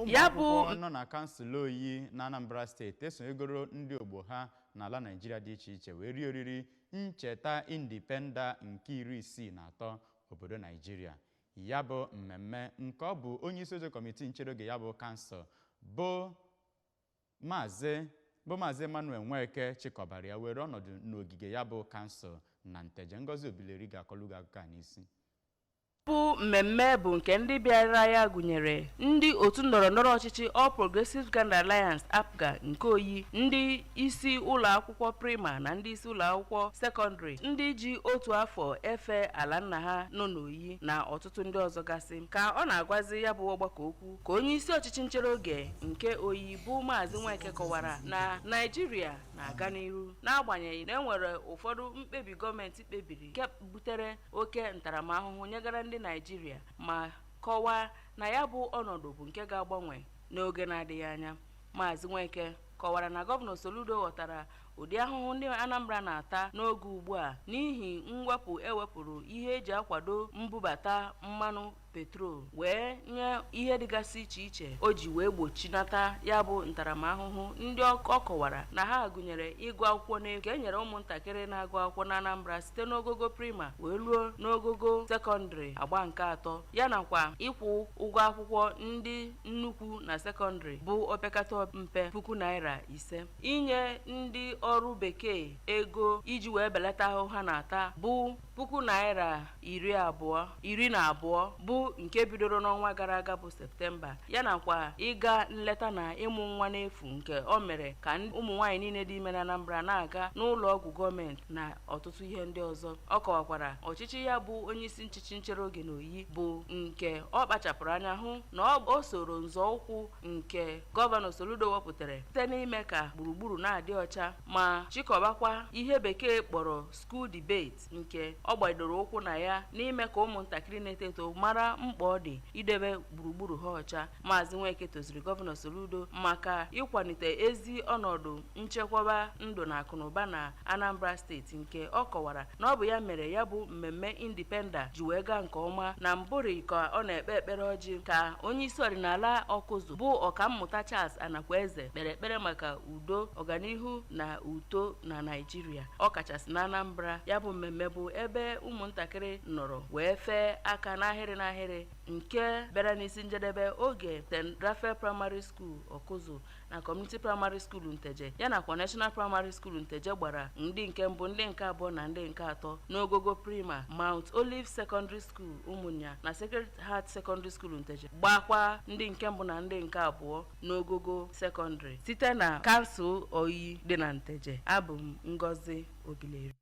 Ụmụ Ya bụ akwụkwọ nọ na kansụl Oyi na Anambra Steeti esonyegoro ndị ogbo ha n'ala Naịjirịa dị iche iche wee rie oriri ncheta Indipenda nke 63 obodo Naịjirịa. Ya bụ mmemme nke ọ bụ onye isi oche kọmitii nchere oge ya bụ kansụl bụ Maazị Emmanuel Nweke chịkọbara ya were ọnọdụ n'ogige ya bụ kansụl na Nteje. Ngozi Obileri ga-akọlụ gị akụkọ a n'isi. Bụ mmemme bụ nke ndị bịara ya gụnyere ndị otu ndọrọndọrọ ọchịchị All Progressives Grand Alliance, APGA, nke Oyi, ndị isi ụlọ akwụkwọ prima na ndị isi ụlọ akwụkwọ sekọndịrị, ndị ji otu afọ efe ala nna ha nọ n'Oyi na ọtụtụ ndị ọzọ gasị. Ka ọ na-agwazi ya bụ ọgbakọ okwu, ka onye isi ọchịchị nchere oge nke Oyi bụ Maazị Nweke kọwara na Naijiria na-aga n'iru n'agbanyeghị na enwere ụfọdụ mkpebi gọọmenti kpebiri nke butere oke ntaramahụhụ nyegara ndị Naijiria, ma kọwaa na ya bụ ọnọdụ bụ nke ga-agbanwe n'oge na-adịghị anya. Maazị Nweke kọwara na Gọvanọ Soludo ghọtara ụdị ahụhụ ndị Anambra na-ata n'oge ugbu a n'ihi mwepụ ewepụrụ ihe eji akwado mbubata mmanụ petrol wee nye ihe dịgasị iche iche o ji wee gbochinata ya bụ ntaramahụhụ. Ndị ọ kọwara na ha gụnyere ịgụ akwụkwọ n'efu ka e nyere ụmụntakịrị na-agụ akwụkwọ na Anambra site n'ogogo prima wee ruo n'ogogo sekọndịrị agba nke atọ, ya nakwa ịkwụ ụgwọ akwụkwọ ndị nnukwu na sekọndịrị bụ opekata mpe ₦5,000, inye ndị ọrụ bekee ego iji wee belata ahụhụ ha na-ata bụ ₦20,000 bụ nke bidoro n'ọnwa gara aga bụ Septemba, ya nakwa ịga nleta na ịmụ nwa n'efu nke o mere ka ụmụ nwaanyị niile dị ime na Anambra na-aga n'ụlọ ọgwụ gọọmenti na ọtụtụ ihe ndị ọzọ. Ọ kọwakwara ọchịchị ya bụ onye isi nchichi nchere oge n'Oyi bụ nke ọ kpachapụrụ anya hụ na o soro nzọụkwụ nke Gọvanọ Soludo wepụtara site n'ime ka gburugburu na-adị ọcha ma chịkọbakwa ihe Bekee kpọrọ school debate nke ọ gbadoro ụkwụ na ya n'ime ka ụmụntakịrị na-eto eto mara mkpa ọ dị idebe gburugburu ha ọcha. Maazị Nweke toziri Gọvanọ Soludo maka ịkwalite ezi ọnọdụ nchekwaba ndụ na akụnụba na Anambra Steeti, nke ọ kọwara na ọ bụ ya mere ya bụ mmemme Indipenda ji wee gaa nke ọma. Na mbụri ka ọ na-ekpe ekpere ọjị, ka onye isi ọdịnala Ọkụzụ bụ Ọkammụta Charles Anakwaeze kpere ekpere maka udo, ọganihu na uto na Naijiria, ọkachasị na Anambra. Ya bụ mmemme bụ ebe ụmụntakịrị nọrọ wee fee aka n'ahịrị n'ahịrị nke bịara n'isi njedebe oge St. Raphael Primary School Ọkụzụ na Community Primary School Nteje ya nakwa National Primary School Nteje gbara ndị nke mbụ, ndị nke abụọ na ndị nke atọ n'ogogo prima. Mount Olive Secondary School Ụmụnya na Sacred Heart Secondary School Nteje gbakwa ndị nke mbụ na ndị nke abụọ n'ogogo sekọndịrị. Site na kansụl Oyi dị na Nteje, abụ m Ngozi Obileri.